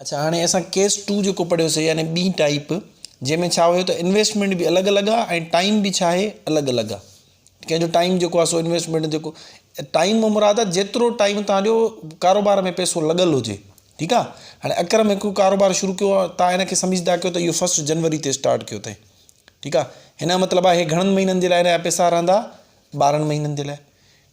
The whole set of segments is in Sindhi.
اڇا هاڻي اسان ڪيس ٽو جيڪو پڙهيوسي يعني ٻي ٽائيپ جنهن ۾ ڇا هيو ته انويسٽمينٽ به الڳ الڳ آ ۽ ٽائيم به ڇا آهي الڳ الڳ آ ڪنهن جو ٽائيم جيڪو آ سو انويسٽمينٽ جيڪو ٽائيم مان مراد آ جيترو ٽائيم تان جو ڪاروبار ۾ پئسو لڳل هجي ٺيڪ آ هاڻي اڪرم هڪ ڪاروبار شروع ڪيو آ تان هن کي سمجهدا ڪيو ته اهو فرسٽ جنوري تي اسٽارٽ ڪيو اٿئي ٺيڪ آ هن جو مطلب آ هي گهڻن مهينن جي لاء هن جا پئسا رهندا 12 مهينن جي لاء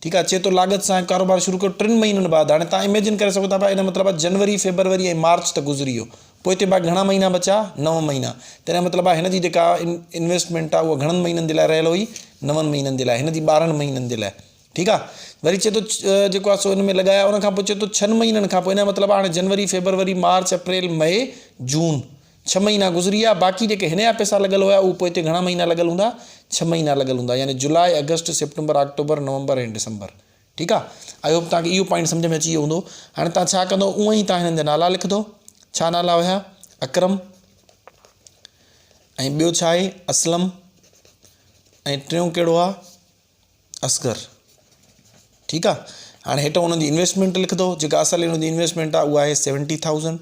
ٺيڪ آ چي تو لاڳت سان ڪاروبار شروع ڪيو ٽن مهينن بعد هاڻي تان اميجن ڪري سگهو ٿا پيا ان مطلب آ جنوري فيبروري ۽ مارچ ته گذري ويو پوئتي باقي گهڻا مهينا بچا نو مهينا تنهن جو مطلب آ هن جي جيڪا انويسٽمينٽ آ اها گهڻن مهينن جي لاء رهيل هئي نون مهينن جي لاء هن جي 12 مهينن جي لاء ٺيڪ آ وري چي ٿو جيڪو آ سو ان ۾ لڳايا ان کان پوء چي ٿو ڇهن مهينن کان پوء ان جو مطلب آ هاڻي جنوري فيبروري مارچ اپريل مئي جون ڇهه مهينا گذري ويا، باقي جيڪي هن جا پئسا لڳل هيا اهي پوئتي گهڻا مهينا لڳل هوندا؟ ڇهه مهينا لڳل هوندا يعني جولاء، آگسٽ، سيپٽمبر، آڪٽوبر، نومبر ۽ ڊسمبر. ٺيڪ آ. I hope توهان کي اهو پوائنٽ سمجهه ۾ اچي ويو هوندو. هاڻي توهان ڇا ڪندو اونئن ئي توهان هنن جا نالا لکندو. ڇا نالا هيا؟ اڪرم ۽ ٻيو ڇا آهي؟ اسلم ۽ ٽيون ڪهڙو آ؟ اصغر ٺيڪ آ هاڻي هيٺ انهن جي انويسٽمينٽ لکندو جيڪا اصل انهن جي انويسٽمينٽ آ اها آهي سيونٽي ٿائوزنڊ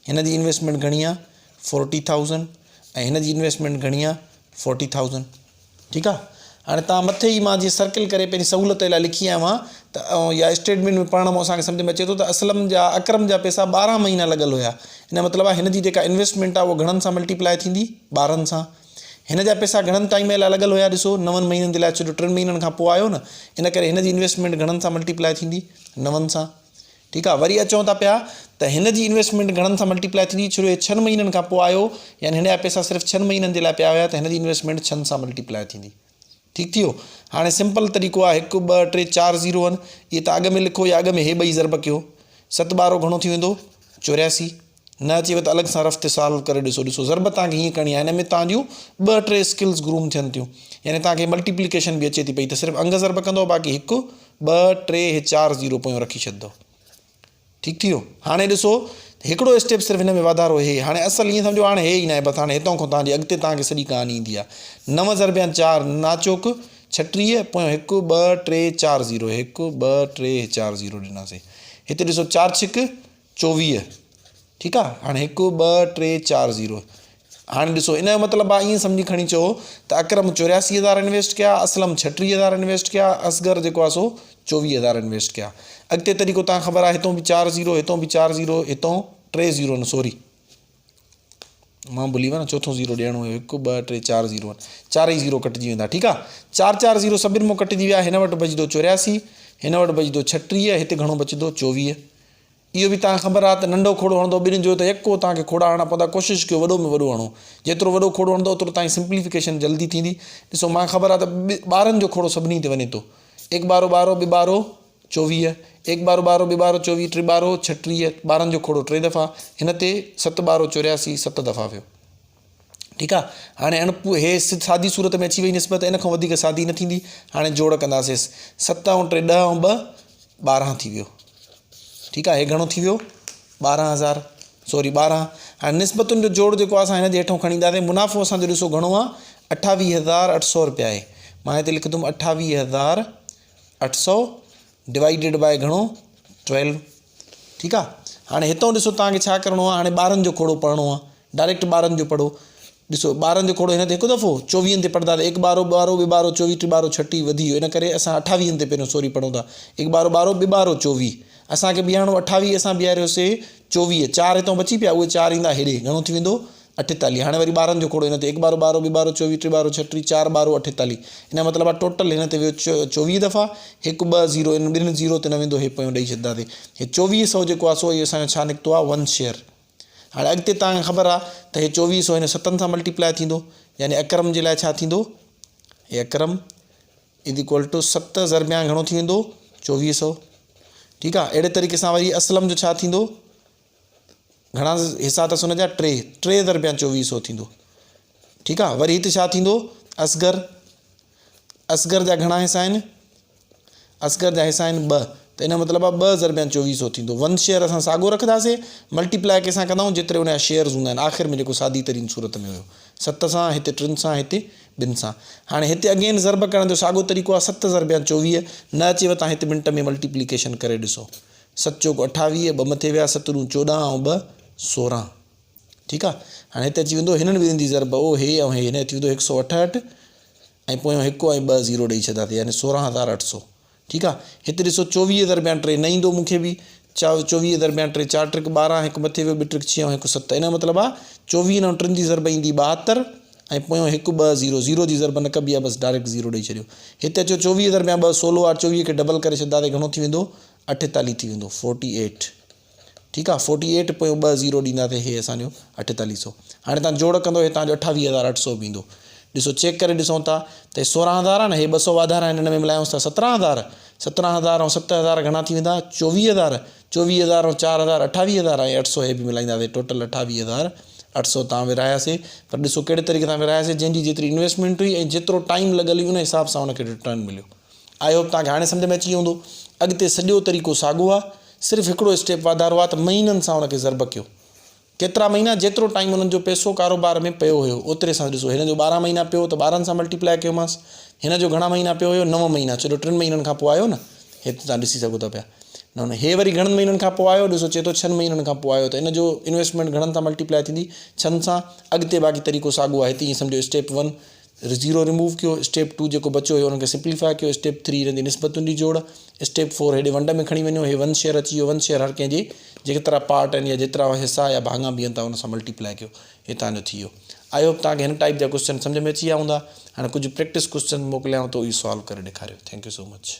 هن جي انويسٽمينٽ گهڻي آ فورٽي ٿائوزنڊ ۽ هن جي انويسٽمينٽ گهڻي آ فورٽي ٿائوزنڊ ٺيڪ آ هاڻي تان مٿي ئي مان جيئن سرڪل ڪري پنهنجي سهولت لاء لکي آيو آهيان ته يا اسٽيٽمينٽ ۾ پڙهڻ مان اسانکي سمجھ ۾ اچي ٿو ته اسلم جا اڪرم جا پئسا 12 مهينا لڳل هيا ان مطلب آ هن جي جيڪا انويسٽمينٽ آ اها گهڻن سان ملٽيپلائي ٿيندي 12 سان هن جا پئسا گهڻن ٽائيم لاء لڳل هيا ڏسو نون مهينن جي لاء ڇو جو ٽن مهينن کان پوء آيو نه ان ڪري هن جي انويسٽمينٽ گهڻن سان ملٽيپلائي ٿيندي نون سان ٺيڪ آ وري اچون ٿا پيا ته هن جي انويسٽمينٽ گهڻن سان ملٽيپلائي ٿيندي ڇو جو هي ڇهن مهينن کان پوء آيو يعني هن جا پئسا صرف ڇهن مهينن جي لاء پيا هيا ته هن جي انويسٽمينٽ ڇهن سان ملٽيپلائي ٿيندي ٺيڪ ٿي ويو هاڻي سمپل طريقو آ هڪ ٻه ٽي چار زيرو آهن اهي ته اڳ ۾ لکو يا اڳ ۾ هي ٻئي ضرب ڪيو ست ٻارو گهڻو ٿي ويندو 84 نه اچيو ته الڳ سان رف تي سالو ڪري ڏسو ڏسو ضرب توهان کي هيئن ڪرڻي آهي هن ۾ توهان جون ٻه ٽي اسڪلز گروم ٿين ٿيون يعني توهان کي ملٽيپليڪيشن به اچي ٿي پئي ته صرف انگ ضرب ڪندو باقي هڪ ٻه ٽي هي چار زيرو پويون رکي ڇڏندو ٺيڪ ٿي ويو هاڻي ڏسو هڪڙو اسٽيپ صرف هن ۾ واڌارو هي هاڻي اصل ائين سمجهو هاڻي هي ئي ناهي بس هاڻي هتان کان توهان جي اڳتي توهان کي سڄي ڪهاڻي ايندي آهي نو ضربيان چار ناچوڪ 36 پويون هڪ ٻه ٽي چار زيرو هڪ ٻه ٽي چار زيرو ڏناسي هتي ڏسو چار ڇڪ 24 ٺيڪ آ هاڻي هڪ ٻه ٽي چار زيرو هاڻي ڏسو ان جو مطلب آ ائين سمجهي کڻي چئو ته اڪرم 84 هزار انويسٽ ڪيا اسلم 36 هزار انويسٽ ڪيا اصغر جيڪو آ سو 24 هزار انويسٽ ڪيا اڳتي طريقو تان خبر آ هتون به چار زيرو هتون به چار زيرو هتون ٽي زيرو نه سوري مان ڀلي ويو نه چوٿون زيرو ڏيڻو هيو هڪ ٻه ٽي چار زيرو چار ئي زيرو ڪٽجي ويندا ٺيڪ آ چار چار زيرو سڀن مون ڪٽجي ويا هن وٽ بچندو 84 هن وٽ بچندو 36 هتي گهڻو بچندو 24 اهو به توهان کي خبر آهي ته ننڍو کوڙو هڻندو ٻنهين جو ته يڪو توهان کي کوڙا هڻڻا پوندا ڪوشش ڪيو وڏو ۾ وڏو هڻو جيترو وڏو کوڙو هڻندو اوترو توهان جي سمپليفڪيشن جلدي ٿيندي ڏسو مان خبر آهي ته ٻارهن جو کوڙو سڀني تي وڃي ٿو ايڪ ٻارو ٻارو ٻه ٻارو 24 ايڪ ٻارو ٻارو ٻه ٻارو 24 ٽي ٻارو 36 ٻارهن جو کوڙو ٽي دفعا هن تي ست ٻارو 84 ست دفعا ويو ٺيڪ آ هاڻي اڻ هي سادي صورت ۾ اچي وئي نسبت ان کان وڌيڪ سادي نه ٿيندي هاڻي جوڙ ڪنداسيس ست ۽ ٽي ڏهه ۽ ٻه 12 ٿي ويو ٺيڪ آ هي گهڻو ٿي ويو 12000 سوري 12 هاڻي نسبتن جو جوڙ جيڪو اسان هن جي هيٺون کڻي اينداسين منافعو اسان جو ڏسو گهڻو آ 28800 روپيا آهي مان هتي لکندم 28800 ڊوائيڊيڊ باء گهڻو 12 ٺيڪ آ هاڻي هتون ڏسو توهان کي ڇا ڪرڻو آ هاڻي ٻارن جو کوڙو پڙهڻو آ ڊائريڪٽ ٻارن جو پڙهو ڏسو ٻارن جو کوڙو هن تي هڪ دفعو چوويهن تي پڙهندا ته هڪ ٻارو ٻارو ٻه ٻارو چوويهه ٽي ٻارو ڇٽيهه وڌي ويو ان ڪري اسان اٺاويهن تي پهريون سوري پڙهون ٿا هڪ ٻارو ٻارو ٻه ٻارو چوويهه اسان کي بيهارڻو اٺاويهه اسان بيهاريوسي چوويهه چار هتان بچي پيا اهي چار ايندا هيڏي گهڻو ٿي ويندو اٺيتاليهه هاڻي وري ٻارن جو کوڙو هن تي هڪ ٻارو ٻارو ٻه ٻارو چوويهه ٽي ٻارو ڇٽيهه چار ٻارو اٺيتاليهه ان جو مطلب آهي ٽوٽل هن تي ويو 24 دفعا هڪ ٻه زيرو ان ٻن زيرو تي نه ويندو هي پويون ڏئي ڇڏنداسين هي 24 سو جيڪو آهي سو اهو اسان جو ڇا نڪتو آهي ون شيئر هاڻي اڳتي توهان کي خبر آهي ته هي 24 سو هن ستن سان ملٽيپلائي ٿيندو يعني اڪرم جي لاء ڇا ٿيندو هي اڪرم از ايڪول ٽو ست ضربيان گهڻو ٿي ويندو 24 سو ٺيڪ آهي اهڙي طريقي سان وري اسلم جو ڇا ٿيندو گهڻا حصا اٿس ان جا ٽي ٽي ضربيان 24 سو ٿيندو ٺيڪ آهي وري هتي ڇا ٿيندو اصغر اصغر جا گهڻا حصا آهن اصغر جا حصا آهن ٻه ته ان جو مطلب آهي ٻه ضربيان 24 سو ٿيندو ون شيئر اسان ساڳو رکنداسي ملٽيپلائي ڪنهن سان ڪندا آهيون جيتري ان جا شيئرز هوندا آهن آخر ۾ جيڪو سادي ترين صورت ۾ هيو ست سان هتي ٽن سان هتي ٻن سان هاڻي هتي اگين ضرب ڪرڻ جو ساڳو طريقو آهي ست ضربيان 24 نه اچيو تان هتي منٽ ۾ ملٽيپليڪيشن ڪري ڏسو ست چوڪ 28 ٻه مٿي ويا ست ڏون 14 ۽ ٻه 16. ٺيڪ آ هاڻي هتي اچي ويندو هنن ٻنهي جي ضرب او هي ۽ هي هن اچي ويندو هڪ سو اٺهٺ ۽ پويان هڪ ۽ ٻه زيرو ڏئي ڇڏنداسين يعني 16800. ٺيڪ آ هتي ڏسو 24 ضربيان 3 نه ايندو مون کي به 24 ضربيان 3 چار ٽرڪ 12 هڪ مٿي ويو ٻه ٽرڪ 6 ۽ هڪ 7 ان جو مطلب آ 24 ۽ ٽن جي ضرب ايندي 72 ۽ پويان هڪ ٻه زيرو زيرو جي ضرب نه ڪبي آ بس ڊائريڪٽ زيرو ڏئي ڇڏيو. هتي اچو 24 ضربيان 2 16 آ 24 کي ڊبل ڪري ڇڏنداسين گهڻو ٿي ويندو 48 ٿي ويندو 48. ٺيڪ آ فورٽي ايٽ پويون ٻه زيرو ڏينداسين هي اسان جو اٺيتاليهه سو هاڻي تان جوڙ ڪندو هي تان جو اٺاويهه هزار اٺ سو به ايندو ڏسو چيڪ ڪري ڏسون ٿا ته هي سورهن هزار آ نه هي ٻه سو واڌارا آهن هن ۾ ملايونس ٿا سترهن هزار سترهن هزار ۽ ست هزار گهڻا ٿي ويندا چوويهه هزار چوويهه هزار ۽ چار هزار اٺاويهه هزار ۽ اٺ سو هي به ملائينداسين ٽوٽل اٺاويهه هزار اٺ سو تان ورهاياسي پر ڏسو ڪهڙي طريقي سان ورهاياسي جنهن جي جيتري انويسٽمينٽ هئي ۽ جيترو ٽائيم لڳل هئي ان حساب سان ان کي ريٽرن مليو I hope توهان کي هاڻي سمجهه ۾ اچي ويو هوندو. اڳتي سڄو طريقو ساڳو آهي، صرف هڪڙو اسٽيپ واڌارو آهي ته مهينن سان ان کي ضرب ڪيو. ڪيترا مهينا؟ جيترو ٽائيم انهن جو پئسو ڪاروبار ۾ پيو هيو اوتري سان ڏسو هن جو 12 مهينا پيو ته 12 سان ملٽيپلائي ڪيومانس. هن جو گهڻا مهينا پيو هيو؟ نو مهينا ڇو جو ٽن مهينن کان پوء آيو نه. هت توهان ڏسي سگهو ٿا پيا. نه نه هي وري گهڻن مهينن کان پوء آيو ڏسو چئي ٿو ڇهن مهينن کان پوء آيو ته ان جو انويسٽمينٽ گهڻن سان ملٽيپلائي ٿيندي؟ ڇهن سان. اڳتي باقي طريقو ساڳو آهي هتي ائين سمجهو اسٽيپ ون زيرو ريموو ڪيو، اسٽيپ ٽو جيڪو بچيو هيو ان کي سمپليفاء ڪيو، اسٽيپ ٿري هن جي نسبتن جي جوڙ، اسٽيپ فور هيڏي ونڊ ۾ کڻي وڃو، هي ون شيئر اچي ويو، ون شيئر هر ڪنهن جي جيترا پارٽ آهن يا جيترا حصا يا ڀاڱا بيهن ٿا ان سان ملٽيپلائي ڪيو، هي توهان جو ٿي ويو. I hope توهان کي هن ٽائيپ جا ڪوسچن سمجهه ۾ اچي ويا هوندا. هاڻي ڪجهه پريڪٽس ڪوسچن موڪليانو ٿو اهي سالو ڪري ڏيکاريو. Thank you so much.